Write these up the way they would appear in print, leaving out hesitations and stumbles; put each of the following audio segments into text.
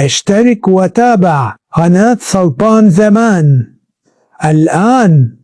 اشترك وتابع قناة سلطان زمان الآن.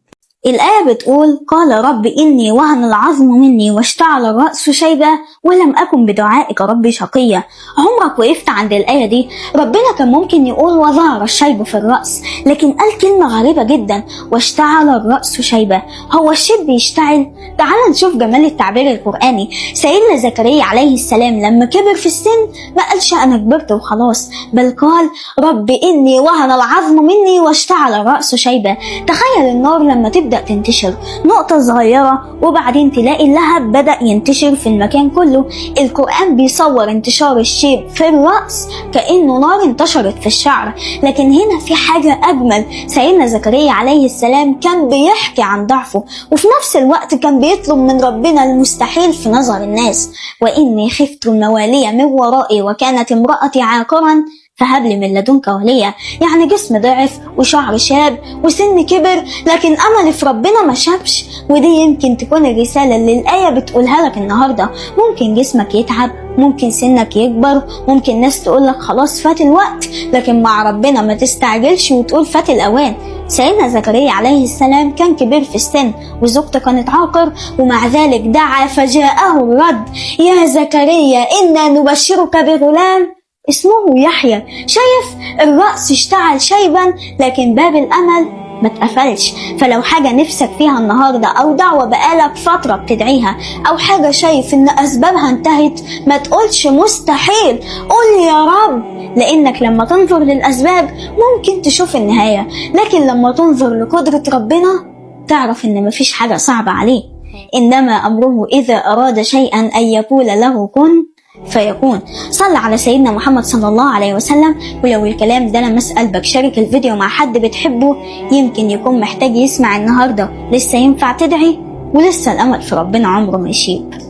الآية بتقول: قال رب إني وهن العظم مني واشتعل الرأس شيبة ولم أكن بدعائك ربي شقيا. عمرك وقفت عند الآية دي؟ ربنا كان ممكن يقول وظهر الشيب في الرأس، لكن قال كلمة غريبة جدا: واشتعل الرأس شيبة. هو الشيب بيشتعل؟ تعال نشوف جمال التعبير القرآني. سيدنا زكريا عليه السلام لما كبر في السن ما قالش أنا كبرت وخلاص، بل قال رب إني وهن العظم مني واشتعل الرأس شيبة. تخيل النار لما تبدأ تنتشر نقطة صغيرة وبعدين تلاقي اللهب بدأ ينتشر في المكان كله. القرآن بيصور انتشار الشيب في الرأس كأنه نار انتشرت في الشعر. لكن هنا في حاجة أجمل، سيدنا زكريا عليه السلام كان بيحكي عن ضعفه وفي نفس الوقت كان بيطلب من ربنا المستحيل في نظر الناس: وإني خفت الموالي من ورائي وكانت امرأتي عاقرا فهب لي من لدنك وليا. يعني جسم ضعف وشعر شاب وسن كبر، لكن امل في ربنا ما شابش. ودي يمكن تكون الرسالة اللي الآية بتقولها لك النهاردة. ممكن جسمك يتعب، ممكن سنك يكبر، ممكن ناس تقولك خلاص فات الوقت، لكن مع ربنا ما تستعجلش وتقول فات الأوان. سيدنا زكريا عليه السلام كان كبير في السن وزوجته كانت عاقر، ومع ذلك دعا فجاءه الرد: يا زكريا إنا نبشرك بغلام اسمه يحيى. شايف الرأس اشتعل شيبا، لكن باب الأمل ما اتقفلش. فلو حاجة نفسك فيها النهاردة أو دعوة بقالك فترة بتدعيها أو حاجة شايف إن أسبابها انتهت، ما تقولش مستحيل، قول يا رب. لأنك لما تنظر للأسباب ممكن تشوف النهاية، لكن لما تنظر لقدرة ربنا تعرف إن مفيش حاجة صعبة عليه. إنما أمره إذا أراد شيئا أن يقول له كن فيكون. صلى على سيدنا محمد صلى الله عليه وسلم. ولو الكلام ده لمس قلبك شارك الفيديو مع حد بتحبه، يمكن يكون محتاج يسمع النهارده. لسه ينفع تدعي، ولسه الأمل في ربنا عمره ما يشيب.